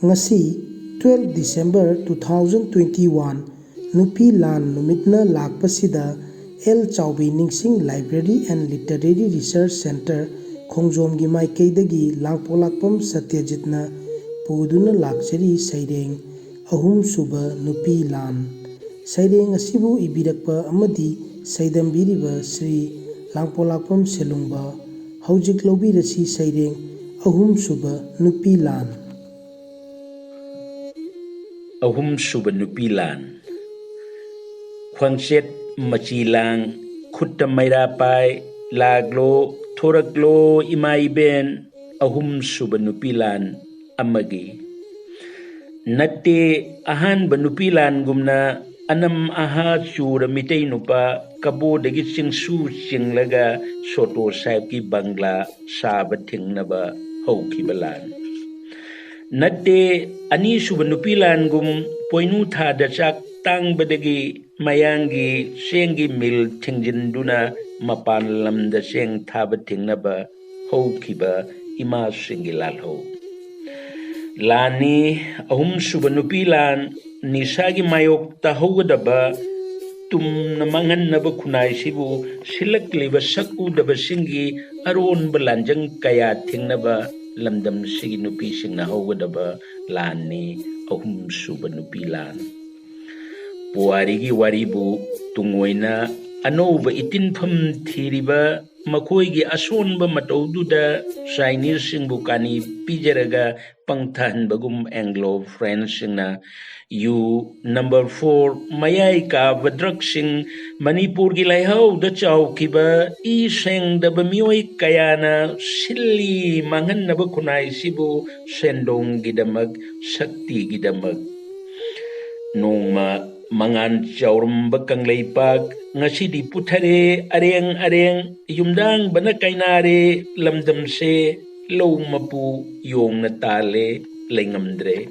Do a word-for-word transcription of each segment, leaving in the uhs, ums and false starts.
ꯉꯁꯤ twelve December two thousand twenty one ꯅꯨꯄꯤ ꯂꯥꯟ ꯅꯨꯃꯤꯠꯅ ꯂꯥꯛꯄꯁꯤꯗ ꯑꯦꯜ ꯆꯥꯎꯕꯤ ꯅꯤꯡꯁꯤꯡ Library and Literary Research Centre ꯈꯣꯡꯖꯣꯝꯒꯤ ꯃꯥꯏꯀꯩꯗꯒꯤ ꯂꯥꯡꯄꯣꯛꯂꯥꯛꯄꯝ ꯁꯇ꯭ꯌꯖꯤꯠꯅ ꯄꯨꯗꯨꯅ ꯂꯥꯛꯆꯔꯤ ꯁꯩꯔꯦꯡ ꯑꯍꯨꯝꯁꯨꯕ ꯅꯨꯄꯤ ꯂꯥꯟ꯫ ꯁꯩꯔꯦꯡ ꯑꯁꯤꯕꯨ ꯏꯕꯤꯔꯛꯄ ꯑꯃꯗꯤ ꯁꯩꯗꯝꯕꯤꯔꯤꯕ ꯁ꯭ꯔꯤ ꯂꯥꯡꯄꯣꯛꯂꯥꯛꯄꯝ ꯁꯦꯂꯨꯡꯕ꯫ ꯍꯧꯖꯤꯛ ꯂꯧꯕꯤꯔꯁꯤ ꯁꯩꯔꯦꯡ ꯑꯍꯨꯝꯁꯨꯕ ꯅꯨꯄꯤ ꯂꯥꯟ꯫ ꯑꯍꯨꯝꯁꯨꯕ ꯅꯨꯄꯤ ꯂꯥꯟ꯫ ꯈ꯭ꯋꯥꯡꯆꯦꯠ ꯃꯆꯤ ꯂꯥꯡ, ꯈꯨꯠꯇ ꯃꯩꯔꯥ ꯄꯥꯏ, ꯂꯥꯛꯂꯣ, ꯊꯣꯔꯛꯂꯣ, ꯏꯃꯥ ꯏꯕꯦꯟ, ꯑꯍꯨꯝꯁꯨꯕ ꯅꯨꯄꯤ ꯂꯥꯟ ꯑꯃꯒꯤ꯫ ꯅꯠꯇꯦ, ꯑꯍꯥꯟꯕ ꯅꯨꯄꯤ ꯂꯥꯟꯒꯨꯝꯅ ꯑꯅꯝ ꯑꯍꯥ ꯆꯨꯔ ꯃꯤꯇꯩ ꯅꯨꯄꯥ ꯀꯕꯣꯗꯒꯤ ꯆꯤꯡꯁꯨ ꯆꯤꯡꯂꯒ ꯁꯣꯇꯣ ꯁꯥꯍꯦꯕꯀꯤ ꯕꯪꯒ꯭ꯂꯥ ꯁꯥꯕ ꯊꯤꯡꯅꯕ ꯍꯧꯈꯤꯕ ꯂꯥꯟ꯫ ꯅꯠꯇꯦ, ꯑꯅꯤꯁꯨꯕ ꯅꯨꯄꯤ ꯂꯥꯟꯒꯨꯝ ꯄꯣꯏꯅꯨ ꯊꯥꯗ ꯆꯥꯛ ꯇꯥꯡꯕꯗꯒꯤ ꯃꯌꯥꯡꯒꯤ ꯆꯦꯡꯒꯤ ꯃꯤꯜ ꯊꯤꯡꯖꯤꯟꯗꯨꯅ ꯃꯄꯥꯟ ꯂꯝꯗ ꯆꯦꯡ ꯊꯥꯕ ꯊꯤꯡꯅꯕ ꯍꯧꯈꯤꯕ ꯏꯃꯥꯁꯤꯡꯒꯤ ꯂꯥꯜꯍꯧ꯫ ꯂꯥꯟꯅꯤ ꯑꯍꯨꯝꯁꯨꯕ ꯅꯨꯄꯤ ꯂꯥꯟ, ꯅꯤꯁꯥꯒꯤ ꯃꯥꯌꯣꯛꯇ ꯍꯧꯒꯗꯕ, ꯇꯨꯝꯅ ꯃꯥꯡꯍꯟꯅꯕ ꯈꯨꯟꯅꯥꯏꯁꯤꯕꯨ ꯁꯤꯜꯂꯛꯂꯤꯕ ꯁꯛ ꯎꯗꯕꯁꯤꯡꯒꯤ ꯑꯔꯣꯟꯕ ꯂꯥꯟꯖꯪ ꯀꯌꯥ ꯊꯤꯡꯅꯕ ꯂꯝꯗꯝꯁꯤꯒꯤ ꯅꯨꯄꯤꯁꯤꯡꯅ ꯍꯧꯒꯗꯕ ꯂꯥꯟꯅꯤ ꯑꯍꯨꯝꯁꯨꯕ ꯅꯨꯄꯤ ꯂꯥꯟ꯫ ꯄꯨꯋꯥꯔꯤꯒꯤ ꯋꯥꯔꯤꯕꯨ ꯇꯨꯡꯑꯣꯏꯅ ꯑꯅꯧꯕ ꯏꯇꯤꯟꯐꯝ ꯊꯤꯔꯤꯕ ꯃꯈꯣꯏꯒꯤ ꯑꯁꯣꯟꯕ ꯃꯇꯧꯗꯨꯗ ꯆꯥꯏꯅꯤꯁꯁꯤꯡꯕꯨ ꯀꯥꯅꯤ ꯄꯤꯖꯔꯒ ꯄꯪꯊꯍꯟꯕꯒꯨꯝ ꯑꯦꯡꯒ꯭ꯂꯣ ꯐ꯭ꯔꯦꯟꯁꯁꯤꯡꯅ ꯌꯨ ꯅꯝꯕꯔ ꯐꯣꯔ ꯃꯌꯥꯏ ꯀꯥꯕ ꯗ꯭ꯔꯒꯁꯤꯡ ꯃꯅꯤꯄꯨꯔꯒꯤ ꯂꯩꯍꯥꯎꯗ ꯆꯥꯎꯈꯤꯕ ꯏ ꯁꯦꯡꯗꯕ ꯃꯤꯑꯣꯏ ꯀꯌꯥꯅ ꯁꯤꯜꯂꯤ ꯃꯥꯡꯍꯟꯅꯕ ꯈꯨꯟꯅꯥꯏꯁꯤꯕꯨ ꯁꯦꯟꯗꯣꯡꯒꯤꯗꯃꯛ, ꯁꯛꯇꯤꯒꯤꯗꯃꯛ꯫ ꯅꯣꯡꯃ ꯃꯉꯥꯟ ꯆꯥꯎꯔꯝꯕ ꯀꯪꯂꯩꯄꯥꯛ ꯉꯁꯤꯗꯤ ꯄꯨꯊꯔꯦ ꯑꯔꯦꯡ ꯑꯔꯦꯡ, ꯌꯨꯝꯗꯥꯡꯕꯅ ꯀꯥꯏꯅꯔꯦ ꯂꯝꯗꯝꯁꯦ, ꯂꯧ ꯃꯄꯨ ꯌꯣꯡꯅ ꯇꯥꯜꯂꯦ ꯂꯩꯉꯝꯗ꯭ꯔꯦ꯫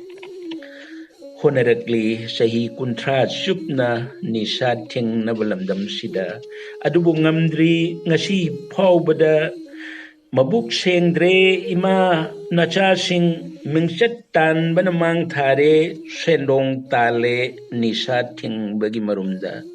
ꯍꯣꯠꯅꯔꯛꯂꯤ ꯆꯍꯤ ꯀꯨꯟꯊ꯭ꯔꯥ ꯆꯨꯞꯅ ꯅꯤꯁꯥ ꯊꯤꯡꯅꯕ ꯂꯝꯗꯝꯁꯤꯗ, ꯑꯗꯨꯕꯨ ꯉꯝꯗ꯭ꯔꯤ ꯉꯁꯤ ꯐꯥꯎꯕꯗ꯫ ꯃꯕꯨꯛ ꯁꯦꯡꯗ꯭ꯔꯦ ꯏꯃꯥ, ꯅꯆꯥꯁꯤꯡ ꯃꯤꯡꯆꯠ ꯇꯥꯟꯕꯅ ꯃꯥꯡ ꯊꯥꯔꯦ, ꯁꯦꯟꯗꯣꯡ ꯇꯥꯜꯂꯦ ꯅꯤꯁꯥ ꯊꯤꯡꯕꯒꯤ ꯃꯔꯨꯝꯗ꯫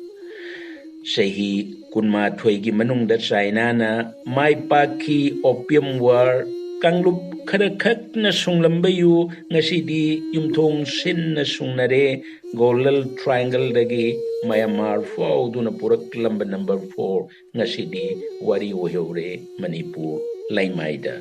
ꯆꯍꯤ ꯀꯨꯟꯃꯥꯊꯣꯏꯒꯤ ꯃꯅꯨꯡꯗ ꯆꯥꯏꯅꯥꯅ ꯃꯥꯏ ꯄꯥꯛꯈꯤ꯫ Opium War, ꯀꯥꯡꯂꯨꯞ ꯈꯔ ꯈꯛꯅ ꯁꯨꯡꯂꯝꯕ ꯌꯨ, ꯉꯁꯤꯗꯤ ꯌꯨꯝꯊꯣꯡ ꯁꯤꯟꯅ ꯁꯨꯡꯅꯔꯦ꯫ Golden Triangle ꯗꯒꯤ ꯃꯌꯥꯟꯃꯥꯔ ꯐꯥꯎꯗꯨꯅ ꯄꯨꯔꯛꯂꯝꯕ number four, ꯉꯁꯤꯗꯤ ꯋꯥꯔꯤ ꯑꯣꯏꯍꯧꯔꯦ ꯃꯅꯤꯄꯨꯔ ꯂꯩꯃꯥꯏꯗ꯫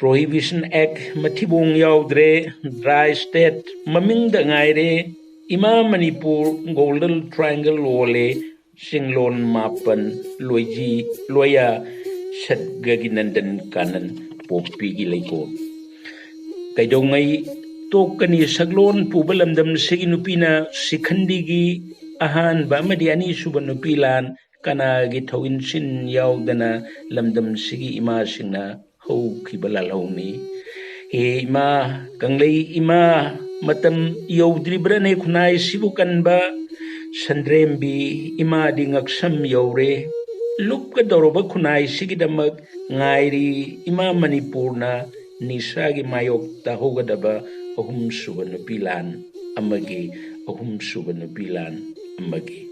Prohibition Act ꯃꯊꯤꯕꯣꯡ ꯌꯥꯎꯗ꯭ꯔꯦ, dry state ꯃꯃꯤꯡꯗ ꯉꯥꯏꯔꯦ꯫ ꯏꯃꯥ ꯃꯅꯤꯄꯨꯔ Golden Triangle ꯑꯣꯜꯂꯦ, ꯆꯤꯡꯂꯣꯟ ꯃꯥꯄꯟ, ꯂꯣꯏꯖꯤ, ꯂꯣꯌꯥ, ꯁꯠꯒꯒꯤ ꯅꯟꯗꯟ ꯀꯥꯅꯟ, ꯄꯣꯛꯄꯤꯒꯤ ꯂꯩꯀꯣꯜ꯫ ꯀꯩꯗꯧꯉꯩ ꯇꯣꯛꯀꯅꯤ ꯁꯛꯂꯣꯟ ꯄꯨꯕ ꯂꯝꯗꯝꯁꯤꯒꯤ ꯅꯨꯄꯤꯅ? ꯁꯤꯈꯟꯗꯤꯒꯤ ꯑꯍꯥꯟꯕ ꯑꯃꯗꯤ ꯑꯅꯤꯁꯨꯕ ꯅꯨꯄꯤ ꯂꯥꯟ ꯀꯅꯥꯒꯤ ꯊꯧꯏꯟꯁꯤꯟ ꯌꯥꯎꯗꯅ ꯂꯝꯗꯝꯁꯤꯒꯤ ꯏꯃꯥꯁꯤꯡꯅ ꯍꯧꯈꯤꯕ ꯂꯥꯜꯍꯧꯅꯤ? ꯍꯦ ꯏꯃꯥ, ꯀꯪꯂꯩ ꯏꯃꯥ, ꯃꯇꯝ ꯌꯧꯗ꯭ꯔꯤꯕ꯭ꯔꯅꯦ ꯈꯨꯟꯅꯥꯏꯁꯤꯕꯨ ꯀꯟꯕ? ꯁꯟꯗ꯭ꯔꯦꯝꯕꯤ ꯏꯃꯥꯗꯤ ꯉꯛꯁꯝ ꯌꯧꯔꯦ꯫ ꯂꯨꯞꯀꯗꯧꯔꯕ ꯈꯨꯟꯅꯥꯏꯁꯤꯒꯤꯗꯃꯛ ꯉꯥꯏꯔꯤ ꯏꯃꯥ ꯃꯅꯤꯄꯨꯔꯅ ꯅꯤꯁꯥꯒꯤ ꯃꯥꯌꯣꯛꯇ ꯍꯧꯒꯗꯕ ꯑꯍꯨꯝꯁꯨꯕ ꯅꯨꯄꯤ ꯂꯥꯟ ꯑꯃꯒꯤ, ꯑꯍꯨꯝꯁꯨꯕ ꯅꯨꯄꯤ ꯂꯥꯟ ꯑꯃꯒꯤ꯫